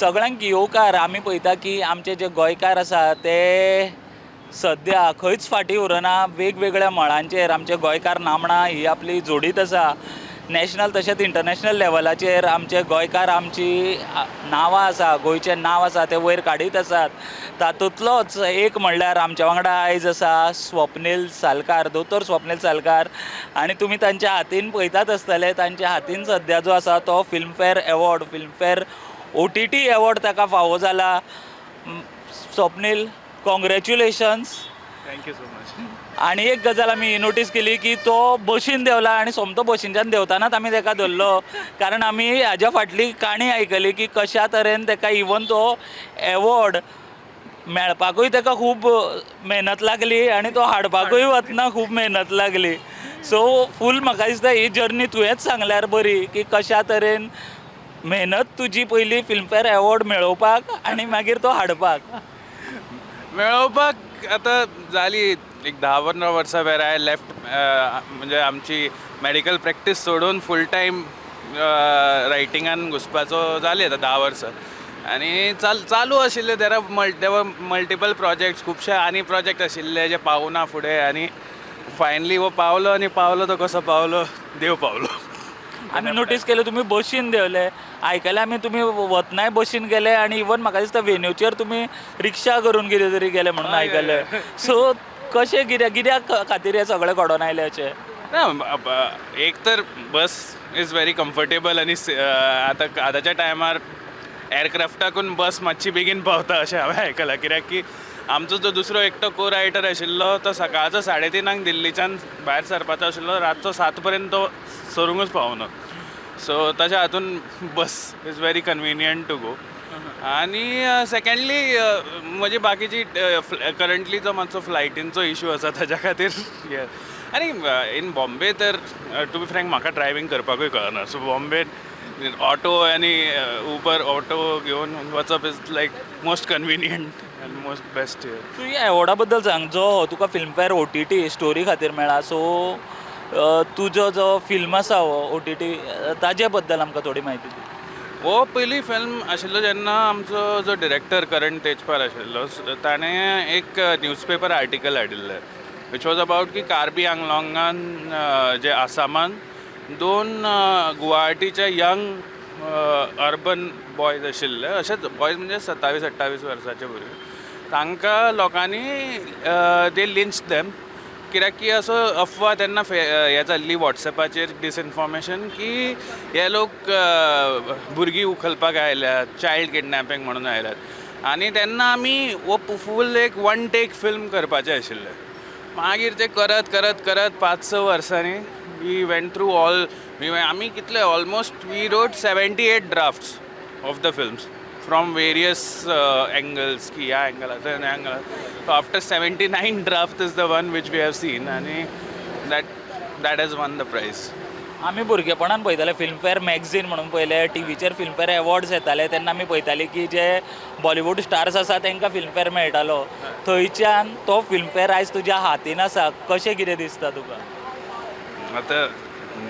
सगळ्यांक येवकार. आमी पळयता की आमचे जे गोंयकार आसा ते सद्या खंयच फाटीं उरना. वेगवेगळ्या मळांचेर आमचे गोंयकार नामणां ही आपली जोडीत आसा. नॅशनल तशेंच इंटरनॅशनल लेवलाचेर आमचे गोंयकार आमची नांवां आसा, गोंयचें नांव आसा तें वयर काडीत आसात. तातूंतलोच एक म्हणल्यार आमच्या वांगडा आयज आसा स्वप्नील सालकार, दोतोर स्वप्नील सालकार. आनी तुमी तांच्या हातीन पळयतात आसतले, तांच्या हातीन सद्या जो आसा तो Filmfare award, Filmfare OTT award ताका फावो जाला. Swapnil, congratulations. Thank you so much. आनी एक गजाल आमी नोटीस केली की तो बशीन देंवला आनी सोमतो बशीनच्यान देंवतानाच आमी ताका धरलो, कारण आमी हाज्या फाटली काणी आयकली की कशा तरेन ताका इवन तो एवॉर्ड मेळपाकूय ताका खूब मेहनत लागली आनी तो हाडपाकूय वतना खूब मेहनत लागली. सो फूल म्हाका दिसता ही जर्नी तुवेंच सांगल्यार बरी की कशा तरेन मेहनत तुजी, पयली फिल्मफेअर एवॉर्ड मेळोवपाक आनी मागीर तो हाडपाक. मेळोवपाक आतां जाली एक 10-15 वर्सां वेर I left, म्हणजे आमची मेडिकल प्रॅक्टीस सोडून फूल टायम रायटिंगान घुसपाचो जाली आतां 10 वर्सां आनी चालू आशिल्ले. There were multiple projects, खुबशे आनी प्रोजेक्ट आशिल्ले जे पावना फुडें आनी फायनली हो पावलो. आनी पावलो तो कसो पावलो? देव पावलो. आमी नोटीस केलें, तुमी बशीन देंवले. आयकलें आमी, तुमी वतनाय बशीन गेले आनी इवन म्हाका दिसता वेन्यूचेर तुमी रिक्षा करून कितें तरी गेले म्हणून आयकलें. सो कशें, कित्याक कित्याक खातीर हें सगळें घडोवन आयलें अशें? ना, एक तर बस is very comfortable आनी आतां आतांच्या टायमार एअरक्राफ्टाकून बस मातशी बेगीन पावता अशें हांवें आयकलां, कित्याक की आमचो जो दुसरो एकटो को रायटर आशिल्लो तो सकाळचो 3:30 दिल्लीच्यान भायर सरपाचो आशिल्लो, रातचो 7 पर्यंत तो सरूंकच पावना. सो ताच्या हातून bus is very convenient to go. आनी सेकंडली म्हजी बाकीची करंटली जो मातसो फ्लायटींचो इशू आसा ताच्या खातीर हे. आनी इन बॉम्बे तर टू बी फ्रँक म्हाका ड्रायवींग करपाकूय कळना. सो बॉम्बे ऑटो आनी उबर ऑटो घेवन वचप is like most convenient and most best. तूं ह्या एवॉर्डा बद्दल सांग, जो तुका फिल्मफेअर ओटीटी स्टोरी खातीर मेळ्ळा. सो तुजो जो फिल्म आसा हो ओटीटी, ताजे बद्दल आमकां थोडी म्हायती दी. हो पयली फिल्म आशिल्लो जेन्ना आमचो जो डिरेक्टर करण तेजपाल आशिल्लो, ताणें एक न्यूजपेपर आर्टिकल हाडिल्लें which was about की कार्बी आंगलोंगान, जे आसामान दोन गुवाहाटीचे यंग अर्बन बॉयज आशिल्ले, अशेच बॉयज म्हणजे 27-28 वर्साचे भुरगे, तांकां लोकांनी दे लिंच देम, कित्याक की असो अफवा तेन्ना हे जाल्ली वॉट्सॅपाचेर, डिसइन्फॉर्मेशन, की हे लोक भुरगीं उखलपाक आयल्यात, चायल्ड किडनॅपिंग म्हणून आयल्यात. आनी तेन्ना आमी हो फूल एक वन टेक फिल्म करपाचें आशिल्लें. मागीर ते करत करत करत 5-6 वर्सांनी we went through all, आमी कितले, almost we wrote 78 drafts of the films from various angles, की ह्या एंगलांतल्यान, ह्या एंगलात. So after 79 draft is the one which we have seen आनी that has won the prize. आमी भुरगेपणान पळयताले फिल्मफेअर मॅगझीन म्हणून पयले टिवीचेर फिल्मफेअर एवॉर्ड्स येताले, तेन्ना आमी पळयताले की जे बॉलिवूड स्टार्स आसा तांकां फिल्मफेअर मेळटालो. थंयच्यान तो फिल्मफेअर आयज तुज्या हातीन आसा, कशें कितें दिसता तुका? आतां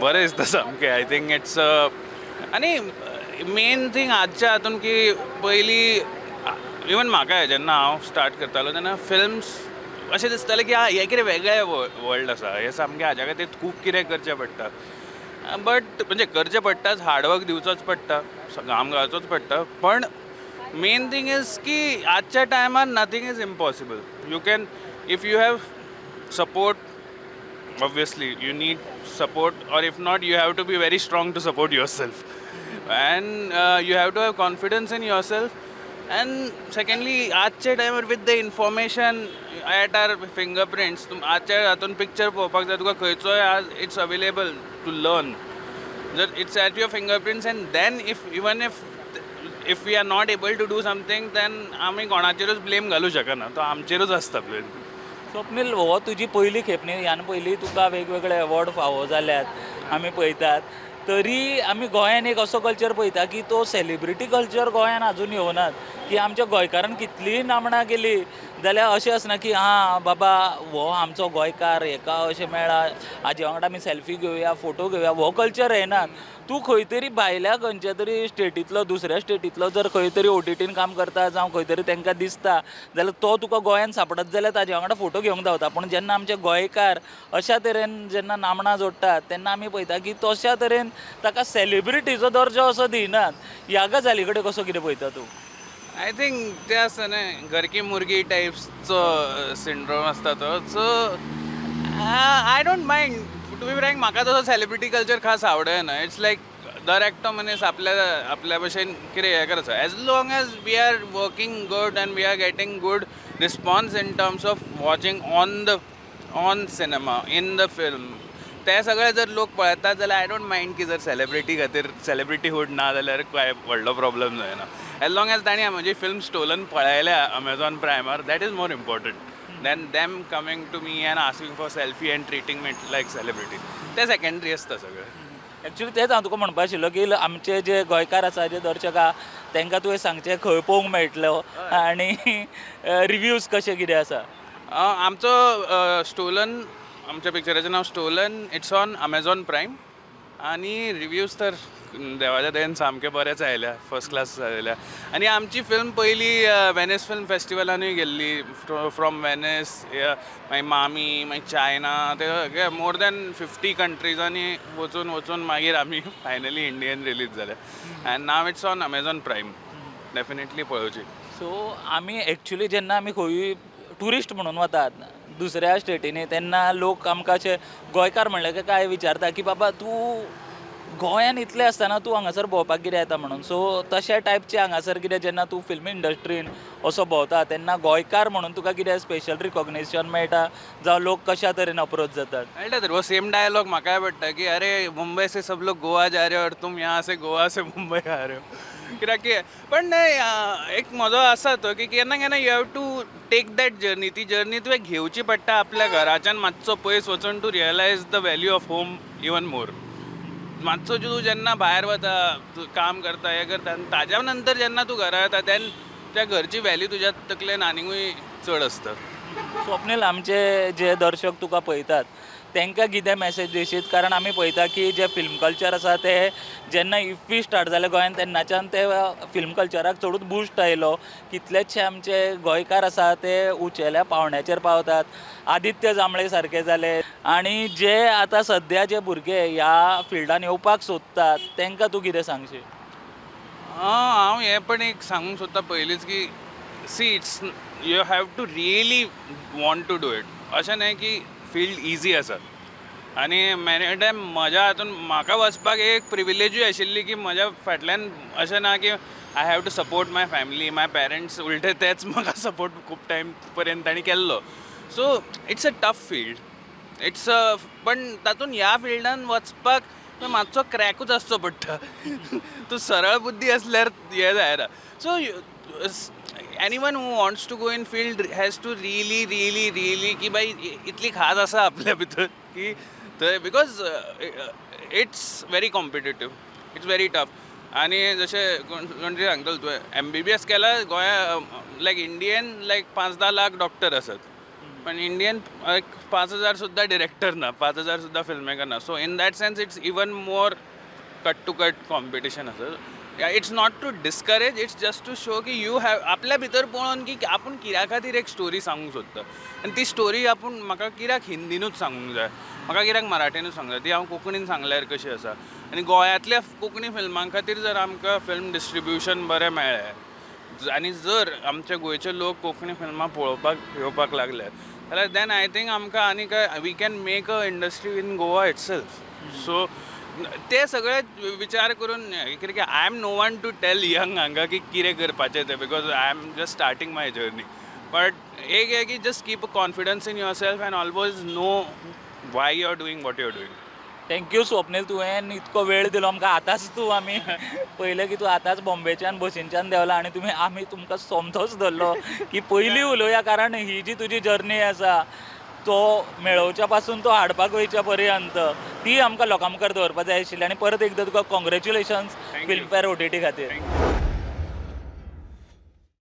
बरें दिसता सामकें. I think it's आनी मेन थींग आजच्या हातून की पयलीं इवन म्हाका जेन्ना हांव स्टार्ट करतालो तेन्ना फिल्म्स अशें दिसतालें की हें कितें वेगळें वर्ल्ड आसा, हें सामकें हाज्या खातीर खूब कितें करचें पडटा. बट म्हणजे करचें पडटाच, हार्डवर्क दिवचोच पडटा, घाम घालचोच पडटा, पण मेन थींग is की आजच्या टायमार nothing is impossible. You can, if you have support. Obviously you need support, or if not, you have to be very strong to support yourself and you have to have confidence in yourself. And secondly, आजच्या टायमार with the information at our fingerprints, आजच्या हातून picture पळोवपाक जाय तुका खंयचोय, आज it's available to learn जर it's at your fingerprints. And then if even if we are not able to do something, then आमी कोणाचेरूच ब्लेम घालूं शकना, तो आमचेरूच आसता ब्लेम. स्वप्नील, हो तुजी पयली खेप न्ही. ह्यान पयलीं तुका वेगवेगळे अवॉर्ड फावो जाल्यात आमी पळयतात. तरी आमी गोंयान एक असो कल्चर पळयता की तो सेलिब्रिटी कल्चर गोंयान अजून येवनात, की आमच्या गोंयकारान कितलीय नामणां केली जाल्यार अशें आसना की आं बाबा, हो आमचो गोंयकार, हेका अशें मेळ्ळा, हाजे वांगडा आमी सेल्फी घेवया, फोटो घेवया. हो कल्चर येना. तूं खंय तरी भायल्या खंयच्या तरी स्टेटींतलो, दुसऱ्या स्टेटींतलो जर खंय तरी ओटीटीन काम करता जावं खंय तरी तांकां दिसता जाल्यार तो तुका गोंयान सांपडत जाल्यार ताजे वांगडा फोटो घेवंक धांवता. पूण जेन्ना आमचे गोंयकार अशा तरेन जेन्ना नामनां जोडटात तेन्ना आमी पळयता की तश्या तरेन ताका सेलिब्रिटीचो दर्जो असो दिनात. ह्या गजाली कडेन कसो कितें पळयता तूं? I think ते आसता न्हय, घर की मुर्गी टायप्सचो सिंड्रोम आसता तो. So I don't mind, to be frank. म्हाका तसो सेलिब्रिटी कल्चर खास आवडना. It's like दर एकटो मनीस आपल्या आपल्या भशेन कितें हें करता. As long as we are working good and we are getting good response in terms of watching on cinema, in the film, ते सगळे जर लोक पळयतात जाल्यार I don't mind की जर सेलिब्रिटी खातीर सेलिब्रिटीहूड ना जाल्यार कांय व्हडलो प्रॉब्लम जायना, एज लॉंग एज तांणी म्हजी फिल्म स्टोलन पळयल्या Amazon प्रायमार. That is more important than them coming to me and asking for selfie and treating me like celebrity. ते सेकेंडरी आसता सगळें. एक्चुली तेंच हांव तुका म्हणपा आशिल्लो की आमचे जे गोंयकार आसा, जे दर्शक आहा, तांकां तुवें सांगचें खंय पळोवंक मेळटलो आनी रिव्यूज कशे कितें आसा. आमचो स्टोलन, आमच्या पिक्चराचें नांव stolen. It's on Amazon Prime आनी रिव्यूज तर देवाच्या दयेन सामके बरेच आयल्या, फर्स्ट क्लास आयल्या. आनी आमची फिल्म पयली वेनीस फिल्म फेस्टिवलानूय गेल्ली. फ्रॉम वेनीस, मागीर मामी, मागीर चायना, ते मोर दॅन 50 कंट्रीजांनी वचून वचून मागीर आमी फायनली इंडियन रिलीज जाले and now it's on Amazon Prime. Definitely पळोवची. सो आमी एक्चुली जेन्ना आमी खंयूय ट्युरिस्ट म्हणून वतात दुसऱ्या स्टेटींनी तेन्ना लोक आमकां अशे गोंयकार म्हणले काय काय विचारता की बाबा, तूं गोंयान इतलें आसतना तूं हांगासर भोंवपाक कित्याक येता म्हणून. सो तशे टायपचे हांगासर कितें जेन्ना तूं फिल्म इंडस्ट्रीन असो भोंवता तेन्ना गोंयकार म्हणून तुका कितें स्पेशल रिकॉग्निशन मेळटा जावं लोक कशा तरेन अप्रोच जातात? मेळटा तर हो सेम डायलॉग म्हाकाय पडटा की अरे, मुंबई से सब लोग गोवा जा रहे हो और तुम यहाँ से गोवा से मुंबई आ रहे हो, कित्याक की पण नाही, एक म्हजो आसा तो की केन्ना केन्ना you have to take that journey. ती जर्नी तुवें घेवची पडटा आपल्या घराच्यान मातसो पयस वचून to realize the value of home even more. मातसो तूं जेन्ना भायर वता, तूं काम करता, हें करता आनी ताज्या नंतर जेन्ना तूं घरा येता, then त्या घरची व्हॅल्यू तुज्या तकलेन आनिकूय चड आसता. स्वप्नील, आमचे जे दर्शक तुका पळयतात तांकां कितें मॅसेज दिशीत? कारण आमी पळयता की जे फिल्म कल्चर आसा ते जेन्ना इफ्फी स्टार्ट जालें गोंयांत तेन्नाच्यान ते फिल्म कल्चराक चडूच बुस्ट आयलो. कितलेशे आमचे गोंयकार आसा ते उंचेल्या पावंड्याचेर पावतात, आदित्य जांभळे सारके जाले. आनी जे आतां सद्या जे भुरगे ह्या फिल्डान येवपाक सोदतात तांकां तूं कितें सांगशीत? हांव हें पण एक सांगूंक सोदता पयलींच की see, it's you have to really want to do it. अशें न्हय की फिल्ड इजी आसा. आनी मेनी टायम म्हज्या हातून म्हाका वचपाक एक प्रिविलेजूय आशिल्ली की म्हज्या फाटल्यान अशें ना की I have to support my family, my parents. उलटे तेच म्हाका सपोर्ट खूब टायम पर्यंत तांणी केल्लो. So it's a tough field, it's a पण तातूंत ह्या फिल्डान वचपाक तुवें मातसो क्रॅकूच आसचो पडटा. तूं सरळ बुद्धी आसल्यार हें जायना. So anyone who wants to go in field has to really, really, really की बाई, इतली खाज आसा आपल्या भितर की थंय, because it's very competitive, it's very tough. आनी जशें कोण कोण तरी सांगतलो, तुवें एमबीबीएस केला, गोंया लायक इंडियन लायक 5-10 लाख डॉक्टर आसात, पण इंडियन एक 5,000 सुद्दां डिरेक्टर ना, 5,000 सुद्दां फिल्म मेकर ना. So in that sense it's even more cut to cut competition आसा. It's not to discourage, it's just to show की you have आपल्या भितर पळोवन की आपूण कित्या खातीर एक स्टोरी सांगूंक सोदता आनी ती स्टोरी आपूण म्हाका कित्याक हिंदीनूच सांगूंक जाय, म्हाका कित्याक मराठीनूच सांगूंक जाय, ती हांव कोंकणीन सांगल्यार कशी आसा. आनी गोंयांतल्या कोंकणी फिल्मां खातीर जर आमकां फिल्म डिस्ट्रिब्युशन बरें मेळ्ळें आनी जर आमचे गोंयचे लोक कोंकणी फिल्मां पळोवपाक येवपाक लागले जाल्यार then I think आमकां आनी काय we can make a industry in Goa itself. So ते सगळे विचार करून, कित्याक I am no one to tell young हांगा की कितें करपाचें तें, because I am just starting my journey. But एक हें की just keep a confidence in yourself and always know why you are doing what you are doing. Thank you Swapnil, तुवें इतको वेळ दिलो आमकां. आतांच तूं आमी पळयलें की तूं आतांच बॉम्बेच्यान बसीनच्यान देंवला आनी तुमी आमी तुमकां सोमतोच धरलो की पयलीं उलोवया, कारण ही जी तुजी जर्नी आसा तो मेळोवच्या पासून तो हाडपाक वयच्या पर्यंत ती आमकां लोकां मुखार दवरपा जाय आशिल्ली. आनी परत एकदां तुका congratulations Thank you. Filmfare OTT खातीर. Thank you.